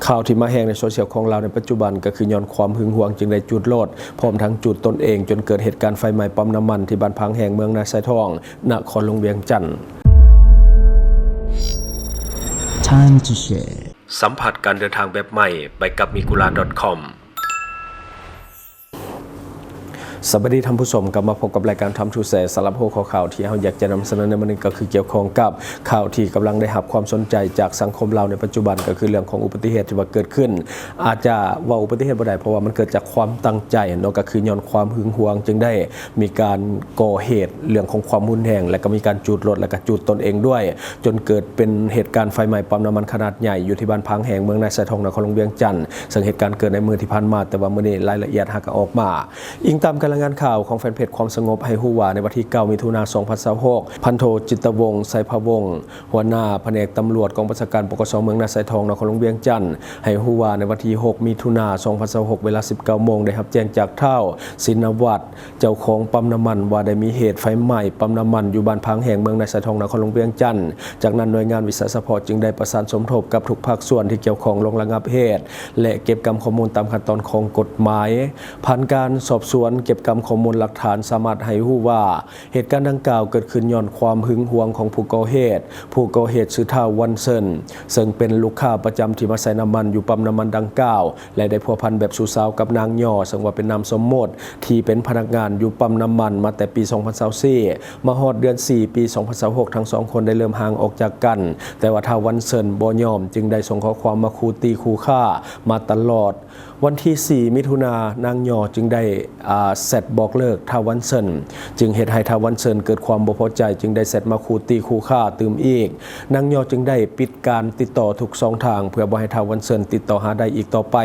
ຂ່າວທີ່ມາແຮງໃນໂຊຊຽວຂອງລາວໃນປັດຈຸບັນ ກໍຄືຍ້ອນຄວາມຫຶງຫວງຈຶ່ງໄດ້ຈູດລົດ ພ້ອມທັງຈູດຕົນເອງ ຈົນເກີດເຫດການໄຟໄໝ້ປ້ຳນ້ຳມັນທີ່ບ້ານພາງແຮງ ເມືອງນາຊາຍທອງ ນະຄອນຫຼວງວຽງຈັນ. Time to share. ສຳຜັດການເດີນທາງແບບໃໝ່ ໄປກັບ Migura ດອດ ຄອມ. ສະບາຍດີທ່ານຜູ້ຊົມ, ກັບມາພົບກັບລາຍການ Time to Share. ສຳລັບຫົວຂໍ້ຂ່າວທີ່ເຮົາຢາກຈະນຳສະເໜີໃນມື້ນີ້ ກໍຄືກ່ຽວຂ້ອງກັບຂ່າວທີ່ກຳລັງໄດ້ຮັບຄວາມສົນໃຈຈາກສັງຄົມລາວໃນປັດຈຸບັນ, ກໍຄືເລື່ອງຂອງອຸບັດຕິເຫດທີ່ວ່າເກີດຂຶ້ນ. ອາດຈະເວົ້າອຸບັດຕິເຫດບໍ່ໄດ້ ເພາະວ່າມັນເກີດຈາກຄວາມຕັ້ງໃຈເນາະ, ກໍຄືຍ້ອນຄວາມຫຶງຫວງຈຶ່ງໄດ້ມີການກໍ່ເຫດເລື່ອງຂອງຄວາມຮຸນແຮງ ແລະກໍມີການຈູດລົດ ແລະກໍຈູດຕົນເອງດ້ວຍ. ຈົນເກີດເປັນເຫດການໄຟໄໝ້ປ້ຳນ້ຳມັນຂະໜາດໃຫຍ່ ຢູ່ທີ່ບ້ານພາງແຮງ ເມືອງນາຊາຍທອງ ນະຄອນຫຼວງວຽງຈັນ, ເຊິ່ງເຫດການເກີດໃນມື້ທີ່ຜ່ານມາ, ແຕ່ວ່າມື້ນີ້ລາຍລະອຽດຫາກະອອກມາ. ອີງຕາມການລາຍງານຂ່າວຂອງແຟນເພຈຄວາມສະຫງົບ ໃຫ້ຮູ້ວ່າໃນວັນທີເກົ້າ ມິຖຸນາ ສອງພັນຊາວຫົກ ພັນໂທ ຈິດຕະວົງ ໄຊພະວົງ ຫົວໜ້າພະແນກຕຳຫຼວດກອງບັນຊາການ ປກສ ເມືອງນາຊາຍທອງ ນະຄອນຫຼວງວຽງຈັນ ໃຫ້ຮູ້ວ່າໃນວັນທີຫົກ ມິຖຸນາ ສອງພັນຊາວຫົກ ເວລາສິບເກົ້າໂມງ ໄດ້ຮັບແຈ້ງຈາກທ້າວ ສິນນະວັດ ເຈົ້າຂອງປ້ຳນ້ຳມັນວ່າໄດ້ມີເຫດໄຟໄໝ້ປ້ຳນ້ຳມັນຢູ່ບ້ານພາງແຮງ ເມືອງນາຊາຍທອງ ນະຄອນຫຼວງວຽງຈັນ. ຈາກນັ້ນໜ່ວຍງານວິຊາສະເພາະຈຶ່ງໄດ້ປະສານສົມທົບກັບທຸກພາກສ່ວນທີ່ກ່ຽວຂ້ອງລົງລະງັບເຫດ ແລະ ເກັບກຳຂໍ້ມູນຕາມຂັ້ນຕອນຂອງກົດໝາຍ. ຜ່ານການສອບສວນເກັບກຳຂໍ້ມູນຫຼັກຖານ ສາມາດໃຫ້ຮູ້ວ່າ ເຫດການດັ່ງກ່າວເກີດຂຶ້ນຍ້ອນຄວາມຫຶງຫວງຂອງຜູ້ກໍ່ເຫດ. ຜູ້ກໍ່ເຫດຊື່ທ້າວ ວັນເຊີນ ເຊິ່ງເປັນລູກຄ້າປະຈຳທີ່ມາໃສ່ນ້ຳມັນຢູ່ປ້ຳນ້ຳມັນດັ່ງກ່າວ ແລະ ໄດ້ພົວພັນແບບຊູ້ສາວກັບນາງຍໍ ເຊິ່ງວ່າເປັນນາມສົມມຸດ ທີ່ເປັນພະນັກງານຢູ່ປ້ຳນ້ຳມັນມາແຕ່ປີສອງພັນຊາວສີ່ ມາຮອດເດືອນສີ່ ປີສອງພັນຊາວຫົກ ທັງສອງຄົນໄດ້ເລີ່ມຫ່າງອອກຈາກກັນ, ແຕ່ວ່າທ້າວ ວັນເຊີນ ບໍ່ຍອມ ຈຶ່ງໄດ້ສົ່ງຂໍ້ຄວາມມາຂູ່ຕີຂູ່ຂ້າມາຕະຫຼອດ. ວັນທີສີ່ ມິຖຸນາ ນາງຍໍຈຶ່ງໄດ້ ອາ ແຊັດບອກເລີກທ້າວ ວັນເຊີນ ຈຶ່ງເຮັດໃຫ້ທ້າວ ວັນເຊີນ ເກີດຄວາມບໍ່ພໍໃຈ ຈຶ່ງໄດ້ແຊັດມາຂູ່ຕີຂູ່ຂ້າຕື່ມອີກ. ນາງຍໍຈຶ່ງໄດ້ປິດການຕິດຕໍ່ທຸກຊ່ອງທາງ ເພື່ອບໍ່ໃຫ້ທ້າວ ວັນເຊີນ ຕິດຕໍ່ຫາໄດ້ອີກຕໍ່ໄປ.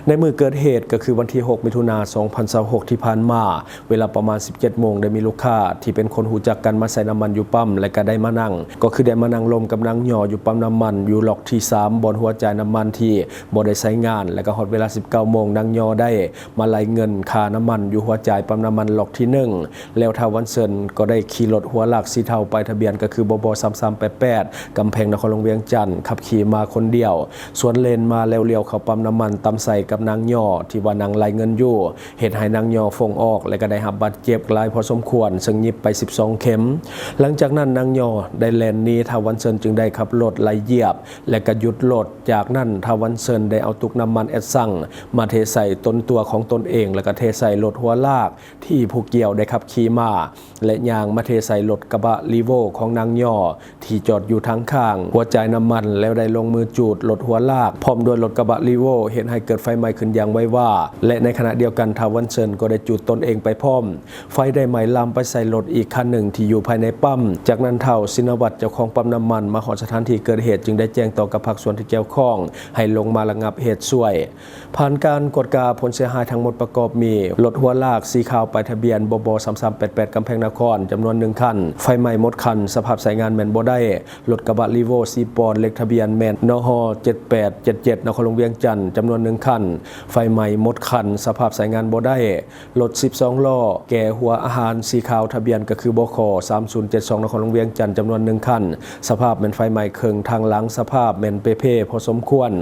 ໃນມື້ເກີດເຫດ ກໍຄືວັນທີຫົກ ມິຖຸນາ ສອງພັນຊາວຫົກ ທີ່ຜ່ານມາ ເວລາປະມານສິບເຈັດໂມງ ໄດ້ມີລູກຄ້າທີ່ເປັນຄົນຮູ້ຈັກກັນມາໃສ່ນ້ຳມັນຢູ່ປ້ຳ ແລະ ກໍໄດ້ມານັ່ງ ກໍຄືໄດ້ມານັ່ງລົມກັບນາງຍໍຢູ່ປ້ຳນ້ຳມັນ ຢູ່ລັອກທີສາມ ບ່ອນຫົວຈ່າຍນ້ຳມັນທີ່ບໍ່ໄດ້ໃຊ້ງານ ແລະ ກໍຮອດເວລາສິບເກົ້າໂມງ ນາງຍໍໄດ້ມາໄລ່ເງິນຄ່ານ້ຳມັນຢູ່ຫົວຈ່າຍປ້ຳນ້ຳມັນລັອກທີໜຶ່ງ ແລ້ວທ້າວ ວັນເຊີນ ກໍໄດ້ຂີ່ລົດຫົວລາກສີເທົາ ປ້າຍທະບຽນກໍຄື ບບ ສາມສາມແປດແປດ ກຳແພງນະຄອນຫຼວງວຽງຈັນ ຂັບຂີ່ມາຄົນດຽວ ສວນເລນມາ ແລ້ວລ້ຽວເຂົ້າປ້ຳນ້ຳມັນ ຕຳໃສ່ກັບນາງຍໍທີ່ວ່ານັ່ງໄລ່ເງິນຢູ່ ເຮັດໃຫ້ນາງຍໍຟົງອອກ ແລະ ກໍໄດ້ຮັບບາດເຈັບຫຼາຍພໍສົມຄວນ ເຊິ່ງຫຍິບໄປສິບສອງເຂັມ. ຫຼັງຈາກນັ້ນນາງຍໍໄດ້ແລ່ນໜີ, ທ້າວ ວັນເຊີນ ຈຶ່ງໄດ້ຂັບລົດໄລ່ຢຽບ ແລະ ກໍຢຸດລົດ. ຈາກນັ້ນທ້າວ ວັນເຊີນ ໄດ້ເອົາຕຸກນ້ຳມັນແອັດຊັງມາເທໃສ່ຕົນຕົວຂອງຕົນເອງ ແລະ ກໍເທໃສ່ລົດຫົວລາກທີ່ຜູ້ກ່ຽວໄດ້ຂັບຂີ່ມາ ແລະ ຍ່າງມາເທໃສ່ລົດກະບະຣີໂວ້ຂອງນາງຍໍ ທີ່ຈອດຢູ່ທາງຂ້າງຫົວຈ່າຍນ້ຳມັນ ແລ້ວໄດ້ລົງມືຈູດລົດຫົວລາກ ພ້ອມດ້ວຍລົດກະບະຣີໂວ້ ເຮັດໃຫ້ເກີດໄຟໄໝ້ຂຶ້ນຢ່າງໄວວາ ແລະ ໃນຂະນະດຽວກັນ ທ້າວ ວັນເຊີນ ກໍໄດ້ຈູດຕົນເອງໄປພ້ອມ. ໄຟໄດ້ໄໝ້ລາມໄປໃສ່ລົດອີກຄັນໜຶ່ງທີ່ຢູ່ພາຍໃນປ້ຳ. ຈາກນັ້ນທ້າວ ສິນນະວັດ ເຈົ້າຂອງປ້ຳນ້ຳມັນ ມາຮອດສະຖານທີ່ເກີດເຫດ ຈຶ່ງໄດ້ແຈ້ງຕໍ່ກັບພາກສ່ວນທີ່ກ່ຽວຂ້ອງໃຫ້ລົງມາລະງັບເຫດຊ່ວຍ. ຜ່ານການກວດກາ, ຜົນເສຍຫາຍທັງໝົດປະກອບມີ ລົດຫົວລາກສີຂາວ ປ້າຍທະບຽນ ບບ ສາມສາມແປດແປດ ກຳແພງນະຄອນ ຈຳນວນໜຶ່ງຄັນ ໄຟໄໝ້ໝົດຄັນ, ສະພາບໃຊ້ງານແມ່ນບໍ່ໄດ້. ລົດກະບະຣີໂວ້ ສີ່ປອນ ເລກທະບຽນແມ່ນ ນຫ ເຈັດແປດເຈັດເຈັດ ນະຄອນຫຼວງວຽງຈັນ ຈຳນວນໜຶ່ງຄັນ, ໄຟໄໝ້ໝົດຄັນ, ສະພາບໃຊ້ງານບໍ່ໄດ້. ລົດສິບສອງລໍ້ ແກ່ຫົວອາຫານ ສີຂາວ ທະບຽນກໍຄື ບຂ ສາມສູນເຈັດສອງ ນະຄອນຫຼວງວຽງຈັນ ຈຳນວນໜຶ່ງຄັນ, ສະພາບແມ່ນໄຟໄໝ້ເຄິ່ງທາງຫຼັງ, ສະພາບແມ່ນເປ່ເພພໍສົມຄວນ.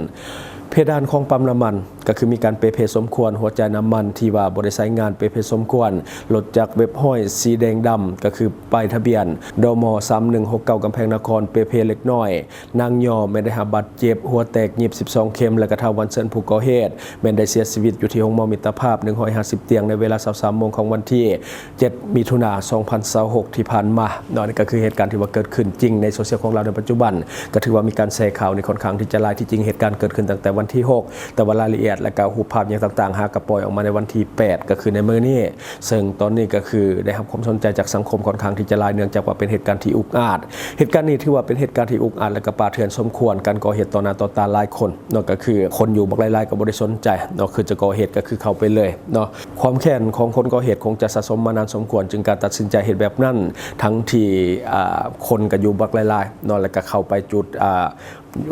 ເພດານຂອງປ້ຳນ້ຳມັນ ກໍຄືມີການເປ່ເພສົມຄວນ, ຫົວຈ່າຍນ້ຳມັນທີ່ວ່າບໍ່ໄດ້ໃຊ້ງານເປ່ເພສົມຄວນ, ລົດຈັກເວັບຮ້ອຍສີແດງດຳ ກໍຄືປ້າຍທະບຽນ ດມ ສາມໜຶ່ງຫົກເກົ້າ ກຳແພງນະຄອນ ເປ່ເພເລັກນ້ອຍ. ນາງຍໍແມ່ນໄດ້ຮັບບາດເຈັບຫົວແຕກຫຍິບສິບສອງເຂັມ ແລະ ກະທ້າວ ວັນເຊີນ ຜູ້ກໍ່ເຫດ ແມ່ນໄດ້ເສຍຊີວິດຢູ່ທີ່ໂຮງໝໍມິດຕະພາບ ໜຶ່ງຮ້ອຍຫ້າສິບຕຽງ ໃນເວລາຊາວສາມໂມງຂອງວັນທີເຈັດ ມິຖຸນາ ສອງພັນຊາວຫົກ ທີ່ຜ່ານມາເນາະ. ນີ້ກໍຄືເຫດການທີ່ວ່າເກີດຂຶ້ນຈິງໃນໂຊຊຽວຂອງລາວໃນປັດຈຸບັນ, ກໍຖືວ່າມີການແຊຂ່າວນີ້ຄ່ອນຂ້າງທີ່ຈະຫຼາຍ. ທີ່ຈິງເຫດການເກີດຂຶ້ນຕັ້ງແຕ່ວັນທີຫົກ ແຕ່ວ່າລາຍລະອຽດ ແລະ ກະຮູບພາບຫຍັງຕ່າງໆ ຫາກະປ່ອຍອອກມາໃນວັນທີແປດ ກໍຄືໃນມື້ນີ້. ເຊິ່ງຕອນນີ້ກໍຄືໄດ້ຮັບຄວາມສົນໃຈຈາກສັງຄົມຄ່ອນຂ້າງທີ່ຈະຫຼາຍ ເນື່ອງຈາກວ່າເປັນເຫດການທີ່ອຸກອາດ. ເຫດການນີ້ຖືວ່າເປັນເຫດການທີ່ອຸກອາດ ແລະ ກະປ່າເຖື່ອນສົມຄວນ, ການກໍ່ເຫດຕໍ່ໜ້າຕໍ່ຕາຫຼາຍຄົນເນາະ, ກໍຄືຄົນຢູ່ບັກຫຼາຍໆກໍບໍ່ໄດ້ສົນໃຈເນາະ, ຄືຈະກໍ່ເຫດກໍຄືເຂົ້າໄປເລີຍເນາະ. ຄວາມແຄ້ນຂອງຄົນກໍ່ເຫດຄົງຈະສະສົມມານານສົມຄວນ, ຈຶ່ງການຕັດສິນໃຈເຮັດແບບນັ້ນ, ທັງທີ່ ອ່າ ຄົນກໍຢູ່ບັກຫຼາຍໆເນາະ, ແລ້ວກໍເຂົ້າໄປຈຸດ ອ່າ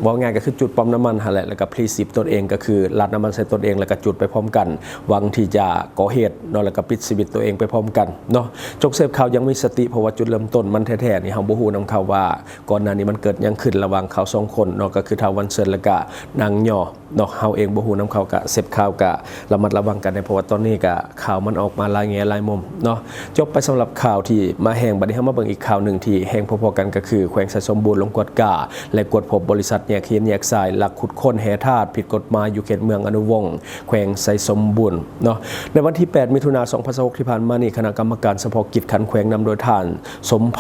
ເວົ້າງ່າຍກໍຄືຈຸດປ້ຳນ້ຳມັນຫັ້ນແຫຼະ ແລ້ວກໍພລີຊີບຕົນເອງ ກໍຄືລາດນ້ຳມັນໃສ່ຕົນເອງ ແລ້ວກໍຈຸດໄປພ້ອມກັນ ຫວັງທີ່ຈະກໍ່ເຫດເນາະ ແລ້ວກໍປິດຊີວິດຕົວເອງໄປພ້ອມກັນເນາະ. ຈົ່ງເສບຂ່າວຢ່າງມີສະຕິ ເພາະວ່າຈຸດເລີ່ມຕົ້ນມັນແທ້ໆນີ້ ເຮົາບໍ່ຮູ້ນຳເຂົາວ່າ ກ່ອນໜ້ານີ້ມັນເກີດຫຍັງຂຶ້ນລະຫວ່າງເຂົາສອງຄົນເນາະ, ກໍຄືທ້າວ ວັນເຊີນ ແລ້ວກໍນາງຍໍ ເນາະ ເຮົາເອງບໍ່ຮູ້ນຳເຂົາ ກະເສບຂ່າວກະລະມັດລະວັງກັນແດ່ ເພາະວ່າຕອນນີ້ກະຂ່າວມັນອອກມາຫຼາຍແງ່ຫຼາຍມຸມເນາະ. ຈົບໄປສຳລັບຂ່າວທີ່ມາແຮງ, ບັດນີ້ເຮົາມາພໍ້າກັນອີກຂ່າວໜຶ່ງທີ່ແຮງພໍໆກັນ ກໍຄືແຂວງໄຊສົມບູນລົງກວດກາ ແລະ ກວດພົບບໍລິສັດແຍກຫີນແຍກຊາຍ ລັກຂຸດຄົ້ນແຮ່ທາດຜິດກົດໝາຍຢູ່ເຂດເມືອງອະນຸວົງ ແຂວງໄຊສົມບູນເນາະ. ໃນວັນທີແປດ ມິຖຸນາ ສອງພັນຊາວຫົກ ທີ່ຜ່ານມານີ້ ຄະນະກຳມະການສະເພາະກິດຂັ້ນແຂວງນຳໂດຍທ່ານ ສົມໄພ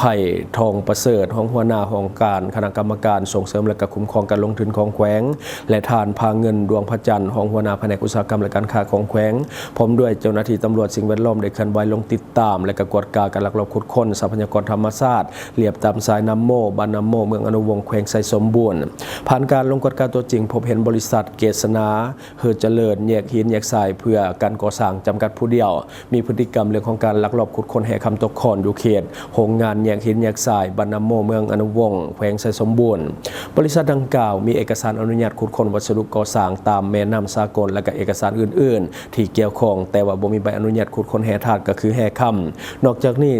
ທອງປະເສີດ ຮອງຫົວໜ້າຫ້ອງການຄະນະກຳມະການສົ່ງເສີມ ແລະ ກະຄຸ້ມຄອງການລົງທຶນຂອງແຂວງ ແລະ ທ່ານ ພາເງິນ ດວງພະຈັນ ຮອງຫົວໜ້າພະແນກອຸດສາຫະກຳ ແລະ ການຄ້າຂອງແຂວງ ພ້ອມດ້ວຍເຈົ້າໜ້າທີ່ຕຳຫຼວດສິ່ງແວດລ້ອມ ໄດ້ເຄື່ອນໄຫວລົງຕິດຕາມ ແລະ ກະກວດກາການລັກລອບຂຸດຄົ້ນຊັບພະຍາກອນທຳມະຊາດ ລຽບຕາມຊາຍນ້ຳໂມ, ບ້ານນ້ຳໂມ, ເມືອງອະນຸວົງ ແຂວງໄຊສົມບູນ. ຜ່ານການລົງກວດກາຕົວຈິງ, ພົບເຫັນບໍລິສັດເກດສະໜາ ເຮີຈະເລີນ ແຍກຫີນແຍກຊາຍເພື່ອການກໍ່ສ້າງ ຈຳກັດຜູ້ດຽວ ມີພຶດຕິກຳເລື່ອງຂອງການລັກລອບຂຸດຄົ້ນແຮ່ຄຳຕົກຂ້ອນ ຢູ່ເຂດໂຮງງານແຍກຫີນແຍກຊາຍ ບ້ານນ້ຳໂມ ເມືອງອະນຸວົງ ແຂວງໄຊສົມບູນ. ບໍລິສັດດັ່ງກ່າວມີເອກະສານອະນຸຍາດຂຸດຄົ້ນວັດສະດຸກໍ່ສ້າງຕາມແມ່ນ້ຳສາກົນ ແລະ ກະເອກະສານອື່ນໆທີ່ກ່ຽວຂ້ອງ, ແຕ່ວ່າບໍ່ມີໃບອະນຸຍາດຂຸດຄົ້ນແຮ່ທາດ ກໍຄືແຮ່ຄຳ. ນອກຈາກນີ້,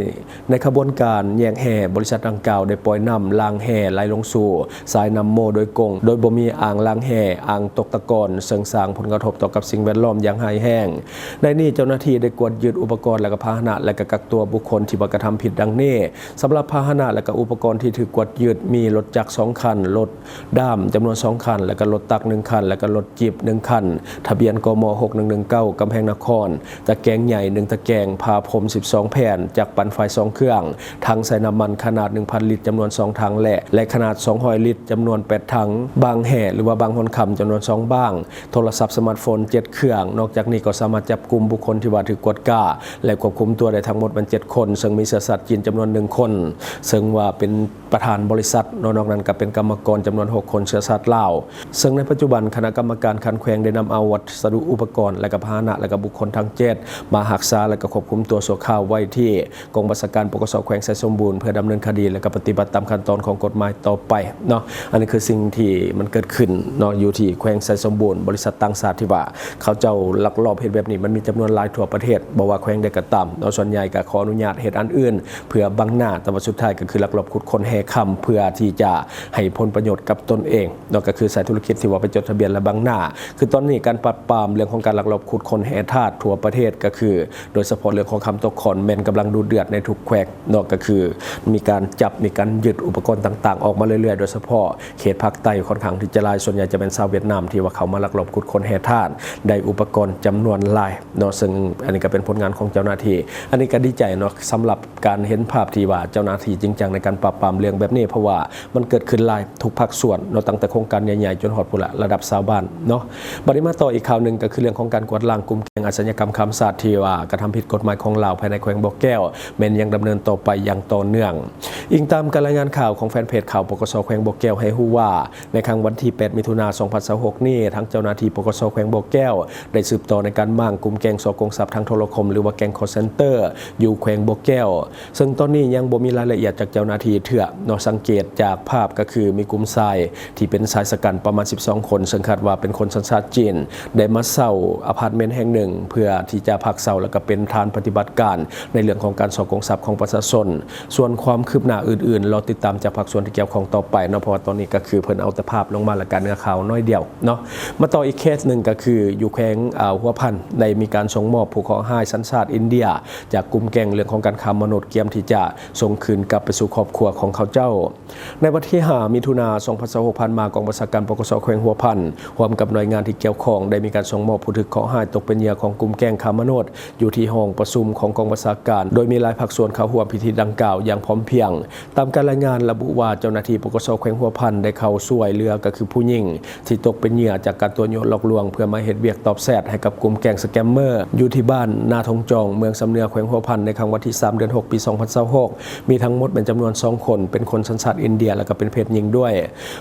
ໃນຂະບວນການແຍກແຮ່, ບໍລິສັດດັ່ງກ່າວໄດ້ປ່ອຍນ້ຳລ້າງແຮ່ໄຫຼລົງສູ່ ສາຍນ້ຳໂມໂດຍກົງ ໂດຍບໍ່ມີອ່າງລ້າງແຮ່, ອ່າງຕົກຕະກອນ, ເຊິ່ງສ້າງຜົນກະທົບຕໍ່ກັບສິ່ງແວດລ້ອມຢ່າງຮ້າຍແຮງ. ໃນນີ້ເຈົ້າໜ້າທີ່ໄດ້ກວດຍຶດອຸປະກອນ ແລະ ກະພາຫະນະ ແລະ ກະກັກຕົວບຸກຄົນທີ່ວ່າກະທຳຜິດດັ່ງນີ້. ສຳລັບພາຫະນະ ແລະ ກະອຸປະກອນທີ່ຖືກກວດຍຶດ ມີລົດຈັກສອງຄັນ, ລົດດ້າມຈຳນວນສອງຄັນ ແລະ ກະລົດຕັກໜຶ່ງຄັນ ແລະ ກະລົດຈີບໜຶ່ງຄັນ, ທະບຽນ ກມ ຫົກໜຶ່ງໜຶ່ງເກົ້າ ກຳແພງນະຄອນ. ຕະແກງໃຫຍ່ໜຶ່ງຕະແກງ, ຜ້າພົມສິບສອງແຜ່ນ, ຈັກປັ່ນໄຟສອງເຄື່ອງ, ຖັງໃສ່ນ້ຳມັນຂະໜາດໜຶ່ງພັນລິດຈຳນວນສອງຖັງ ແລະ ແລະ ຂະໜາດສອງຮ້ອຍລິດຈຳນວນແປດຖັງ, ບາງແຮ່ ຫຼືວ່າບາງຮ່ອນຄຳຈຳນວນສອງບາງ, ໂທລະສັບສະມາດໂຟນເຈັດເຄື່ອງ. ນອກຈາກນີ້ກໍສາມາດຈັບກຸມບຸກຄົນທີ່ວ່າຖືກກວດກາ ແລະ ຄວບຄຸມຕົວໄດ້ທັງໝົດແມ່ນເຈັດຄົນ, ເຊິ່ງມີເຊື້ອຊາດຈີນຈຳນວນໜຶ່ງຄົນ, ເຊິ່ງວ່າເປັນ ປະທານບໍລິສັດເນາະ, ນອກນັ້ນກໍເປັນກຳມະກອນຈຳນວນຫົກຄົນເຊື້ອຊາດລາວ. ເຊິ່ງໃນປັດຈຸບັນຄະນະກຳມະການຂັ້ນແຂວງໄດ້ນຳເອົາວັດສະດຸອຸປະກອນ ແລະ ກະພາຫະນະ ແລະ ກະບຸກຄົນທັງເຈັດມາຮັກສາ ແລະ ກະຄວບຄຸມຕົວຊົ່ວຄາວໄວ້ທີ່ກອງບັນຊາການ ປກສ ແຂວງໄຊສົມບູນ ເພື່ອດຳເນີນຄະດີ ແລະ ກະປະຕິບັດຕາມຂັ້ນຕອນຂອງກົດໝາຍຕໍ່ໄປເນາະ. ອັນນີ້ຄືສິ່ງທີ່ມັນເກີດຂຶ້ນເນາະ ຢູ່ທີ່ແຂວງໄຊສົມບູນ. ບໍລິສັດຕ່າງຊາດທີ່ວ່າເຂົາເຈົ້າລັກລອບເຮັດແບບນີ້ ມັນມີຈຳນວນຫຼາຍທົ່ວປະເທດ, ບໍ່ວ່າແຂວງໃດກໍຕາມເນາະ, ສ່ວນໃຫຍ່ກໍຂໍອະນຸຍາດເຮັດອັນອື່ນ ເພື່ອບັງໜ້າ, ແຕ່ວ່າສຸດທ້າຍກໍຄືລັກລອບຂຸດຄົ້ນແຮ່ຄຳ ເພື່ອທີ່ຈະໃຫ້ຜົນປະໂຫຍດກັບຕົນເອງເນາະ, ກໍຄືສາຍທຸລະກິດທີ່ວ່າໄປຈົດທະບຽນ ແລະ ບັງໜ້າ. ຄືຕອນນີ້ການປາບປາມເລື່ອງຂອງການລັກລອບຂຸດຄົ້ນແຮ່ທາດທົ່ວປະເທດ ກໍຄືໂດຍສະເພາະເລື່ອງຂອງຄຳຕົກຂ້ອນແມ່ນກຳລັງດຸເດືອດໃນທຸກແຂວງເນາະ, ກໍຄືມີການຈັບ ມີການຍຶດອຸປະກອນຕ່າງໆອອກມາເລື້ອຍໆ, ໂດຍສະເພາະເຂດພາກໃຕ້ຂ້ອນຂ້າງທີ່ຈະຫຼາຍ, ສ່ວນໃຫຍ່ຈະແມ່ນຊາວຫວຽດນາມທີ່ວ່າເຂົ້າມາລັກລອບຂຸດຄົ້ນແຮ່ທາດ ໄດ້ອຸປະກອນຈຳນວນຫຼາຍ ເນາະ, ເຊິ່ງອັນນີ້ກໍເປັນຜົນງານຂອງເຈົ້າໜ້າທີ່. ອັນນີ້ກໍດີໃຈເນາະ ສຳລັບການເຫັນພາບທີ່ວ່າເຈົ້າໜ້າທີ່ຈິງຈັງໃນການປາບປາມເລື່ອງແບບນີ້, ເພາະວ່າມັນເກີດຂຶ້ນຫຼາຍທຸກພາກສ່ວນເນາະ, ຕັ້ງແຕ່ໂຄງການໃຫຍ່ໆ ຈົນຮອດພຸ້ນລະ ລະດັບຊາວບ້ານເນາະ. ບັດນີ້ມາຕໍ່ອີກຂ່າວໜຶ່ງ ກໍຄືເລື່ອງຂອງການກວາດລ້າງກຸ່ມແກ້ງອາຊະຍາກຳຂ້າມຊາດທີ່ວ່າກະທຳຜິດກົດໝາຍຂອງລາວ ພາຍໃນແຂວງບໍ່ແກ້ວ ແມ່ນຍັງດຳເນີນຕໍ່ໄປຢ່າງຕໍ່ເນື່ອງ. ອີງຕາມການລາຍງານຂ່າວຂອງແຟນເພຈຂ່າວ ປກສ ແຂວງບໍ່ແກ້ວ ໃຫ້ຮູ້ວ່າ ໃນຄ່ຳວັນທີແປດ ມິຖຸນາ ສອງພັນຊາວຫົກນີ້, ທາງເຈົ້າໜ້າທີ່ ປກສ ແຂວງບໍ່ແກ້ວ ໄດ້ສືບຕໍ່ໃນການມ້າງກຸ່ມແກ້ງສໍ້ໂກງຊັບທາງໂທລະຄົມ ຫຼືວ່າແກ້ງຄໍເຊັນເຕີ ຢູ່ແຂວງບໍ່ແກ້ວ, ເຊິ່ງຕອນນີ້ຍັງບໍ່ມີລາຍລະອຽດຈາກເຈົ້າໜ້າທີ່ເທື່ອເນາະ. ສັງເກດຈາກພາບກໍຄືມີກຸ່ມຊາຍທີ່ເປັນຊາຍຊະກັນປະມານສິບສອງຄົນ, ເຊິ່ງຄາດວ່າເປັນຄົນສັນຊາດຈີນ ໄດ້ມາເຊົ່າອາພາດເມັນແຫ່ງໜຶ່ງ ເພື່ອທີ່ຈະພັກເຊົ່າ ແລະ ກໍເປັນຖານປະຕິບັດການໃນເລື່ອງຂອງການສໍ້ໂກງຊັບຂອງປະຊາຊົນ. ສ່ວນຄວາມຄືບໜ້າອື່ນໆ ລໍຕິດຕາມຈາກພາກສ່ວນທີ່ກ່ຽວຂ້ອງຕໍ່ໄປເນາະ, ເພາະວ່າຕອນນີ້ກໍຄືເພິ່ນເອົາແຕ່ພາບລົງມາ ແລະ ກະເນື້ອຂ່າວໜ້ອຍດຽວເນາະ. ມາຕໍ່ອີກເຄສໜຶ່ງ ກໍຄືຢູ່ແຂວງ ອາ ຫົວພັນ ໄດ້ມີການສົ່ງມອບຜູ້ເຄາະຮ້າຍສັນຊາດອິນເດຍ ຈາກກຸ່ມແກ້ງເລື່ອງຂອງການຄ້າມະນຸດ ກຽມທີ່ຈະສົ່ງຄືນກັບໄປສູ່ຄອບຄົວຂອງເຂົາເຈົ້າ. ໃນວັນທີຫ້າ ມິຖຸນາ ສອງພັນຊາວຫົກ ຜ່ານມາ, ກອງບັນຊາການ ປກສ ແຂວງຫົວພັນ ຮ່ວມກັບໜ່ວຍງານທີ່ກ່ຽວຂ້ອງ ໄດ້ມີການສົ່ງມອບຜູ້ຖືກເຄາະຮ້າຍຕົກເປັນເຫຍື່ອຂອງກຸ່ມແກ້ງຄ້າມະນຸດ ຢູ່ທີ່ຫ້ອງປະຊຸມຂອງກອງບັນຊາການ, ໂດຍມີຫຼາຍພາກສ່ວນເຂົ້າຮ່ວມພິທີດັ່ງກ່າວຢ່າງພ້ອມພຽງ. ຕາມການລາຍງານລະບຸວ່າ ເຈົ້າໜ້າທີ່ ປກສ ແຂວງຫົວພັນ ໄດ້ເຂົ້າຊ່ວຍເຫຼືອ ກໍຄືຜູ້ຍິງທີ່ຕົກເປັນເຫຍື່ອຈາກການຕົວະຍົວະຫຼອກລວງ ເພື່ອມາເຮັດວຽກຕອບແຊັດໃຫ້ກັບກຸ່ມແກ້ງສະແກມເມີ ຢູ່ທີ່ບ້ານນາທົ່ງຈອງ ເມືອງຊຳເໜືອ ແຂວງຫົວພັນ ໃນຄ່ຳວັນທີສາມ ເດືອນຫົກ ປີສອງພັນຊາວຫົກ ມີທັງໝົດແມ່ນຈຳນວນສອງຄົນ ເປັນຄົນສັນຊາດອິນເດຍ ແລະ ກໍເປັນເພດຍິງດ້ວຍ.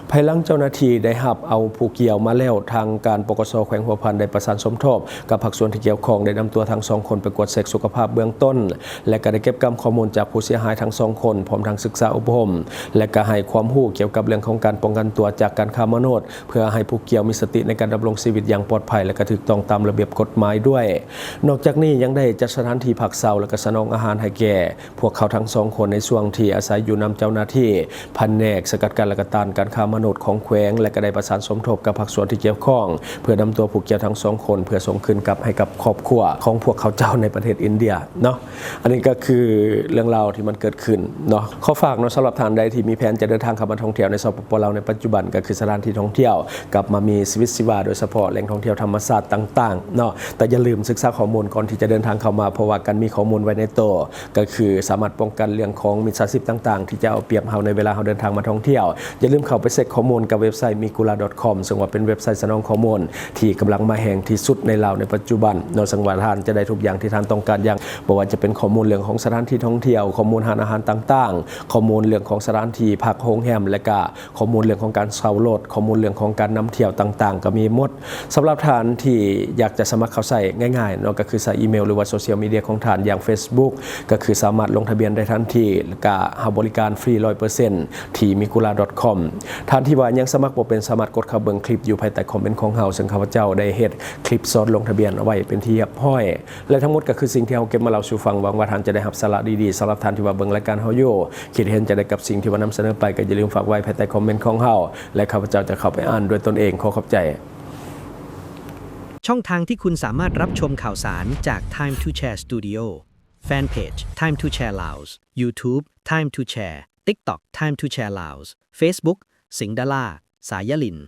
ພາຍຫຼັງເຈົ້າໜ້າທີ່ໄດ້ຮັບເອົາຜູ້ກ່ຽວມາແລ້ວ, ທາງການ ປກສ ແຂວງຫົວພັນ ໄດ້ປະສານສົມທົບກັບພາກສ່ວນທີ່ກ່ຽວຂ້ອງ, ໄດ້ນຳຕົວທັງສອງຄົນໄປກວດເຊັກສຸຂະພາບເບື້ອງຕົ້ນ ແລະ ກໍໄດ້ເກັບກຳຂໍ້ມູນຈາກຜູ້ເສຍຫາຍທັງສອງຄົນ, ພ້ອມທັງສຶກສາອົບຮົມ ແລະ ກໍໃຫ້ຄວາມຮູ້ກ່ຽວກັບເລື່ອງຂອງການປ້ອງກັນຕົວຈາກການຄ້າມະນຸດ ເພື່ອໃຫ້ຜູ້ກ່ຽວມີສະຕິໃນການດຳລົງຊີວິດຢ່າງປອດໄພ ແລະ ກໍຖືກຕ້ອງຕາມລະບຽບກົດໝາຍດ້ວຍ. ນອກຈາກນີ້ຍັງໄດ້ຈັດສະຖານທີ່ພັກເຊົາ ແລະ ກໍສະໜອງອາຫານໃຫ້ແກ່ພວກເຂົາທັງສອງຄົນ ໃນຊ່ວງທີ່ອາໄສຢູ່ນຳເຈົ້າໜ້າທີ່ພະແນກສະກັດກັ້ນ ແລະ ກໍຕ້ານການຄ້າມະນຸດຂອງແຂວງ ແລະ ກໍໄດ້ປະສານສົມທົບກັບພາກ ສ່ວນທີ່ກ່ຽວຂ້ອງ ເພື່ອນຳຕົວຜູ້ກ່ຽວທັງສອງຄົນ ເພື່ອສົ່ງຄືນກັບໃຫ້ກັບຄອບຄົວຂອງພວກເຂົາເຈົ້າໃນປະເທດອິນເດຍເນາະ. ອັນນີ້ກໍຄືເລື່ອງລາວທີ່ມັນເກີດຂຶ້ນເນາະ. ຂໍຝາກເນາະ ສຳລັບທ່ານໃດທີ່ມີແຜນຈະເດີນທາງເຂົ້າມາທ່ອງທ່ຽວໃນ ສປປ ລາວ ໃນປັດຈຸບັນ ກໍຄືສະຖານທີ່ທ່ອງທ່ຽວກັບມາມີຊີວິດຊີວາ ໂດຍສະເພາະແຫຼ່ງທ່ອງທ່ຽວທຳມະຊາດຕ່າງໆເນາະ. ແຕ່ຢ່າລືມສຶກສາຂໍ້ມູນກ່ອນທີ່ຈະເດີນທາງເຂົ້າມາ ເພາະວ່າການມີຂໍ້ມູນໄວ້ໃນໂຕ ກໍຄືສາມາດປ້ອງກັນເລື່ອງຂອງມິດສາຊີບຕ່າງໆ ທີ່ຈະເອົາປຽບເຮົາໃນເວລາເຮົາເດີນທາງມາທ່ອງທ່ຽວ. ຢ່າລືມເຂົ້າໄປເຊັກຂໍ້ມູນກັບເວັບໄຊ migula.com ເຊິ່ງວ່າເປັນເວັບໄຊສະໜອງຂໍ້ມູນທີ່ກຳລັງມາແຮງທີ່ສຸດໃນລາວໃນປັດຈຸບັນເນາະ. ເຊິ່ງວ່າທ່ານຈະໄດ້ທຸກຢ່າງທີ່ທ່ານຕ້ອງການຢ່າງ ບໍ່ວ່າຈະເປັນຂໍ້ມູນເລື່ອງຂອງສະຖານທີ່ທ່ອງທ່ຽວ, ຂໍ້ມູນຮ້ານອາຫານຕ່າງໆ, ຂໍ້ມູນເລື່ອງຂອງສະຖານທີ່ພັກໂຮງແຮມ ແລະກະ ຂໍ້ມູນເລື່ອງຂອງການເຊົ່າລົດ, ຂໍ້ມູນເລື່ອງຂອງການນຳທ່ຽວຕ່າງໆ ກໍມີໝົດ. ສຳລັບທ່ານທີ່ຢາກຈະສະໝັກເຂົ້າໃຊ້ງ່າຍໆເນາະ ກໍຄືໃສ່ອີເມວ ຫຼືວ່າໂຊຊຽວມີເດຍຂອງທ່ານ ຢ່າງ Facebook ກໍຄືສາມາດລົງທະບຽນໄດ້ທັນທີ ແລະກະຮັບບໍລິການຟຣີ ຮ້ອຍເປີເຊັນ ທີ່ migula.com. ທ່ານທີ່ວ່າຍັງສະໝັກບໍ່ເປັນ ສາມາດກົດເຂົ້າເບິ່ງຄລິບຢູ່ພາຍໃຕ້ຄອມເມັນຂອງເຮົາ ເຊິ່ງຂ້າພະເຈົ້າໄດ້ເຮັດຄລິບສອນລົງທະບຽນໄວ້ເປັນທີ່ຮຽບຮ້ອຍ. ແລະທັງໝົດກໍຄືສິ່ງທີ່ເຮົາເກັບມາເລົ່າສູ່ຟັງ. ຫວັງວ່າທ່ານຈະໄດ້ຮັບສາລະດີໆ. ສຳລັບທ່ານທີ່ວ່າເບິ່ງລາຍການເຮົາຢູ່ ຄິດເຫັນຈັ່ງໃດກັບສິ່ງທີ່ວ່ານຳສະເໜີໄປ ກໍຢ່າລືມຝາກໄວ້ພາຍໃຕ້ຄອມເມັນຂອງເຮົາ ແລະຂ້າພະເຈົ້າຈະເຂົ້າໄປອ່ານດ້ວຍຕົນເອງ. ຂໍຂອບໃຈ. ຊ່ອງທາງທີ່คุณสามารถรับชมข่าวสารจาก Time to Share Studio Fanpage Time to Share Laos YouTube Time to Share TikTok Time to Share Laos Facebook สิงห์ดารา สายลิน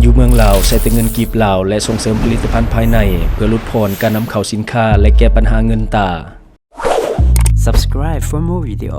ຢູ່ເມືອງລາວ ໃຊ້ແຕ່ເງິນກີບລາວ ແລະ ສົ່ງເສີມຜະລິດຕະພັນພາຍໃນ ເພື່ອຫຼຸດຜ່ອນການນຳເຂົ້າສິນຄ້າ ແລະ ແກ້ບັນຫາເງິນຕາ. Subscribe for more video.